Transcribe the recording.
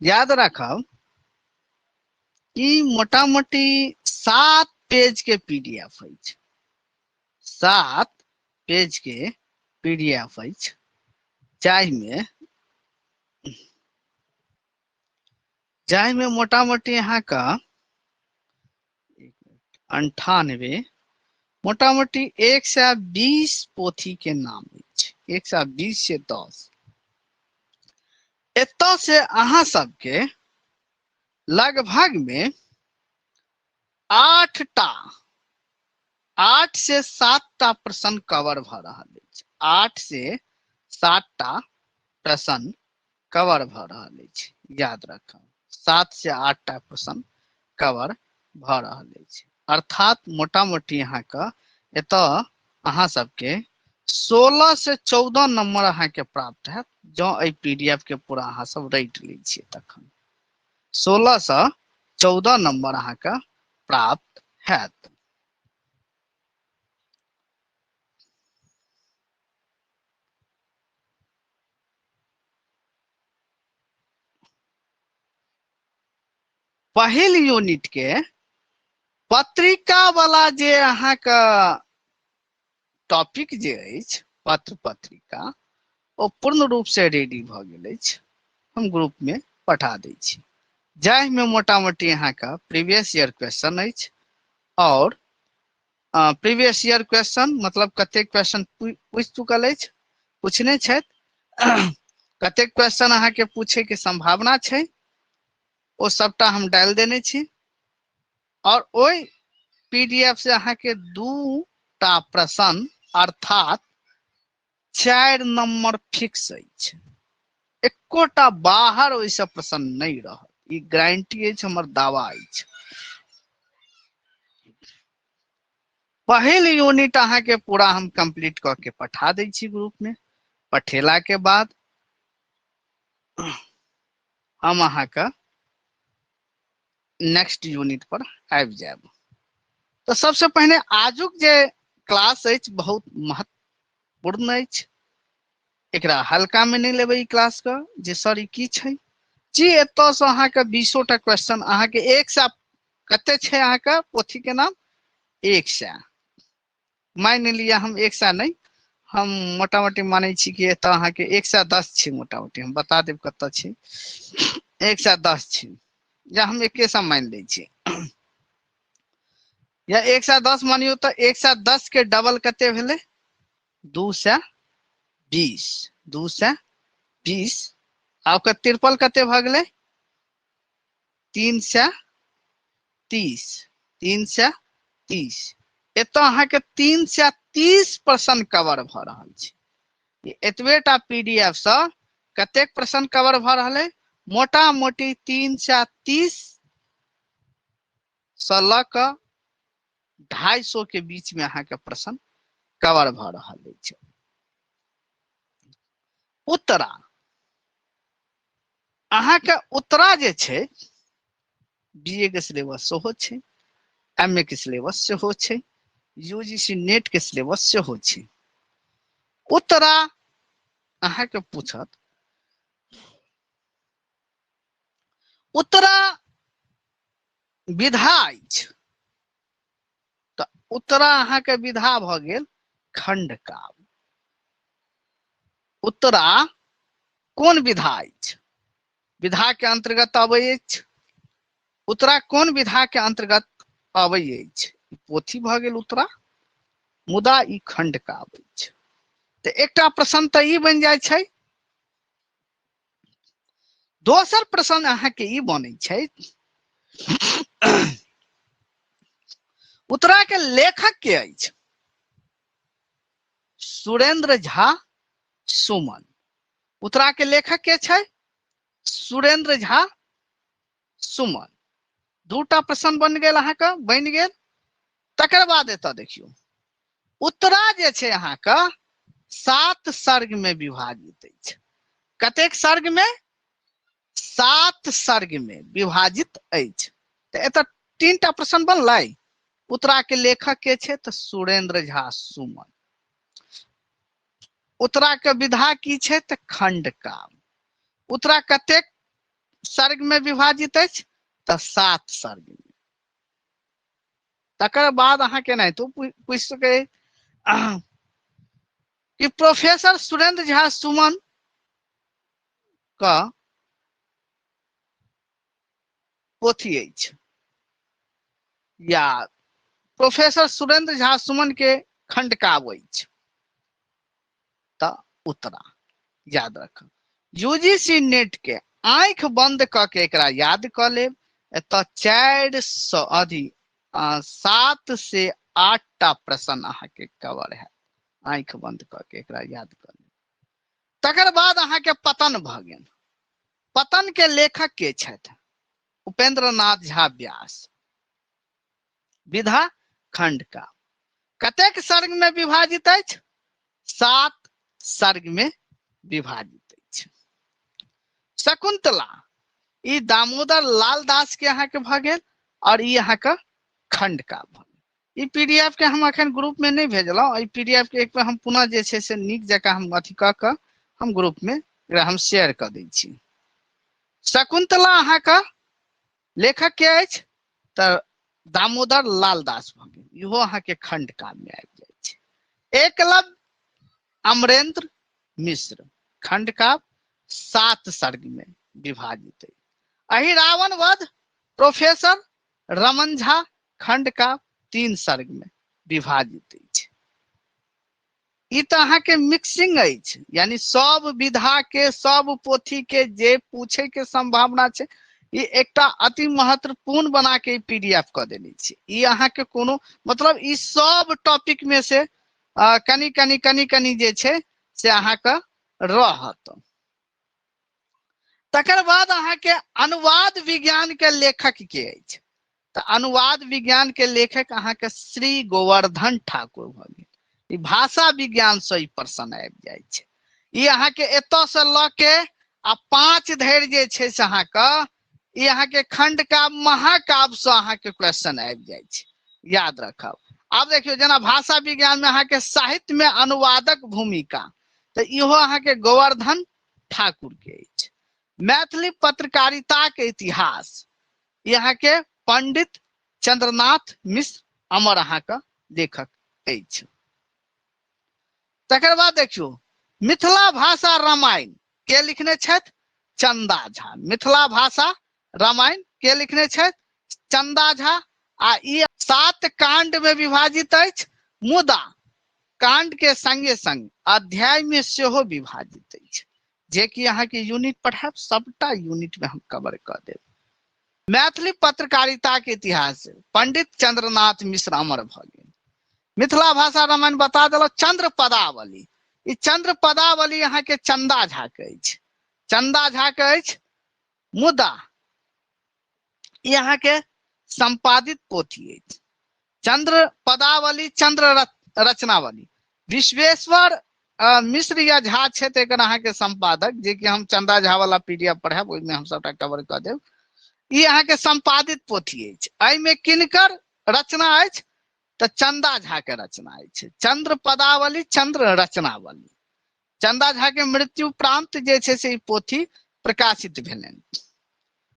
याद राखब ई मोटा मोटी 7 पेज के पीडीएफ अछि, 7 पेज के पीडीएफ अछि, जाहिमे जाहिमे मोटा मोटी अहाँके 98 मोटा मोटी 120 पोथी के नाम अछि, 120 से 10। एतऽ से अहाँ सबके लगभग में 8 से 7टा प्रश्न कवर भऽ रहल अछि, 8 से 7टा प्रश्न कवर भऽ रहल अछि। याद राखब 7 से 8टा प्रश्न कवर भऽ रहल अछि, अर्थात मोटा मोटी अहाँके एतऽ अहाँ सबके 16 से 14 नंबर अहाँके प्राप्त हैत जँ एहि पीडीएफ के पूरा अहाँ सब रटि लै छियै तखन 16 से 14 नंबर अहाँके प्राप्त हैत। पहिल यूनिट के पत्रिका वाला जे अहाँके टॉपिक जे अछि पत्र पत्रिका, ओ पूर्ण रूप से रेडी भऽ गेल अछि, हम ग्रुप में पठा दै छी, जाहिमे मोटा मोटी अहाँके प्रीवियस ईयर क्वेश्चन अछि और प्रीवियस ईयर क्वेश्चन मतलब कतेक क्वेश्चन पूछि चुकल अछि, पूछने छथि, कतेक क्वेश्चन अहाँके पूछे के संभावना छै, ओ सबटा हम डालि देने छी। और ओहि पीडीएफ से अहाँके 2टा प्रश्न अर्थात 4 नंबर फिक्स अछि, एकोटा बाहर ओहिसँ प्रश्न नहि रहत, ई गारंटी अछि, हमर दावा अछि। पहिल यूनिट अहाँके पूरा हम कंप्लीट कऽ के पठा दै छी ग्रुप में। पठेला के बाद हम अहाँके नेक्स्ट यूनिट पर आबि जायब। तऽ सबसे पहिने आजुक जे क्लास अछि बहुत महत्वपूर्ण अछि, एकरा हल्का में नहि लेबै ई क्लास के जे सर ई की छै जी। एतऽ से अहाँके 20टा क्वेश्चन अहाँके 100 कते छै अहाँके पोथी के नाम 100, मानि लिअ हम 100 नहि, हम मोटा मोटी मानै छी कि एतऽ अहाँके 110 छै, मोटा मोटी हम बता देब कतऽ छै, 110 छै, या हम 100 मानि लै छी, या 110 मानियौ तऽ 110 के डबल कते भेलै 220, 220, आ ओकर ट्रिपल कते भऽ गेलै 330, 330। एतऽ अहाँके 330 प्रश्न कवर भऽ रहल छै। एतबेटा पीडीएफ सँ कतेक प्रश्न कवर भऽ रहल है, मोटा मोटी 330 सँ लऽ कऽ 250 के बीच में अहाँके प्रश्न कवर भऽ रहल अछि। उत्तरा अहाँके उत्तरा जे छै बीए के सिलेबस सेहो छै, एमए के सिलेबस सेहो छै, यूजीसी नेट के सिलेबस सेहो छै। उत्तरा अहाँके पूछत, उत्तरा विधा अछि तऽ उत्तरा अहाँके विधा भऽ गेल खंडकाव्य। उत्तरा कोन विधा अछि, विधा के अंतर्गत अबै अछि, उत्तरा कोन विधा के अंतर्गत अबै अछि, पोथी भऽ गेल उत्तरा, मुदा ई खंडकाव्य अछि। तऽ एकटा प्रश्न तऽ ई बनि जाइ छै। दोसर प्रश्न अहाँके ई बनै छै, उत्तरा के लेखक के अछि, सुरेंद्र झा सुमन। उत्तरा के लेखक के छै, सुरेंद्र झा सुमन। दूटा प्रश्न बनि गेल अहाँके, बनि गेल। तकर बाद एतऽ देखियौ उत्तरा जे छै अहाँके 7 सर्ग में विभाजित अछि। कतेक सर्ग में? 7 सर्ग में विभाजित अछि। तऽ एतऽ 3टा प्रश्न बनलै। उत्तरा के लेखक के छै तऽ सुरेंद्र झा सुमन। उत्तरा के विधा की छै तऽ खंडकाव्य। उत्तरा कतेक सर्ग में विभाजित अछि? तऽ 7 सर्ग में। तकर बाद अहाँ के एनाहितो पूछि सकै कि प्रोफेसर सुरेंद्र झा सुमन का पोथी अछि या प्रोफेसर सुरेंद्र झा सुमन के खंडकाव्य अछि, तऽ उत्तरा याद रखब। यूजीसी नेट के आंखि बंद क के एकरा याद क लेब। एतऽ 400 अधि 7 से 8 टा प्रश्न अहाँके कवर है, आंखि बंद क के एकरा याद क लेब। तकर बाद अहाँके पतन भऽ गेल। पतन के लेखक के छथि? उपेंद्र नाथ झा व्यास। विधा खंड का कतेक सर्ग में विभाजित अछि? 7 सर्ग में विभाजित अछि। शकुंतला ई दामोदर लाल दास के अहाँके भऽ गेल और ई अहाँके खंड का भऽ गेल। ई पीडीएफ के हम अखन ग्रुप में नहि भेजलहुँ, एहि पीडीएफ के एक बेर हम पुनः जे छै से नीक जकाँ हम अथी कऽ कऽ हम ग्रुप में एकरा हम शेयर कऽ दै छी। शकुंतला अहाँके लेखक के अछि? तऽ दामोदर लाल दास भऽ गेल, इहो अहाँके खंड काव्य में आबि जाइ छै। एकलव्य अमरेंद्र मिश्र, खंड काव्य 7 सर्ग में विभाजित अछि। अहि रावण वध प्रोफेसर रमन झा, खंड काव्य 3 सर्ग में विभाजित अछि। ई तऽ अहाँके मिक्सिंग अछि, यानी सब विधा के सब पोथी के जे पूछे के संभावना छै, ई एकटा अति महत्वपूर्ण बना के ई पीडीएफ कऽ देने छी। ई अहाँके कोनो मतलब ई सब टॉपिक में से कनि कनि कनि कनि जे छै से अहाँके रहत। तकर बाद अहाँके अनुवाद विज्ञान के लेखक के अछि? तऽ अनुवाद विज्ञान के लेखक अहाँके श्री गोवर्धन ठाकुर भऽ गेल। ई भाषा विज्ञान से ई प्रश्न आबि जाइ छै। ई अहाँके एतऽ से लऽ के आ 5 धरि जे छै से अहाँके ई अहाँके खंड काव्य महाकाव्य से अहाँके क्वेश्चन आबि जाइ छै, याद रखब। आब देखियौ जेना भाषा विज्ञान में अहाँके साहित्य में अनुवादक भूमिका, तऽ इहो अहाँके गोवर्धन ठाकुर के अछि। मैथिली पत्रकारिता के इतिहास, ई अहाँके पंडित चंद्रनाथ मिश्र अमर अहाँके लेखक अछि। तकर बाद देखियौ मिथिला भाषा रामायण के लिखने छथि? चंदा झा। मिथिला भाषा रामायण के लिखने छथि? चंदा झा। आ ई 7 कांड में विभाजित अछि, मुदा कांड के संगे संग अध्याय में सेहो विभाजित अछि, जे कि अहाँके यूनिट पढ़ायब, सबटा यूनिट में हम कवर कऽ देब। मैथिली पत्रकारिता के इतिहास पंडित चंद्रनाथ मिश्र अमर भऽ गेल। मिथिला भाषा रामायण बता देलहुँ। चंद्र पदावली, ई चंद्र पदावली अहाँके चंदा झा के अछि, चंदा झा के अछि, मुदा ई अहाँके संपादित पोथी अछि। चंद्र पदावली चंद्र रचनावली विश्वेश्वर मिश्र या झा छथि एकर अहाँके संपादक, जे कि हम चंदा झा वाला पीडीएफ पढ़ायब, ओहिमे हम सबटा कवर कऽ देब। ई अहाँके संपादित पोथी अछि। एहिमे किनकर रचना अछि? तऽ चंदा झा के रचना अछि। चंद्र पदावली चंद्र रचनावली, चंदा झा के मृत्यु प्रांत जे छै से ई पोथी प्रकाशित भेलनि।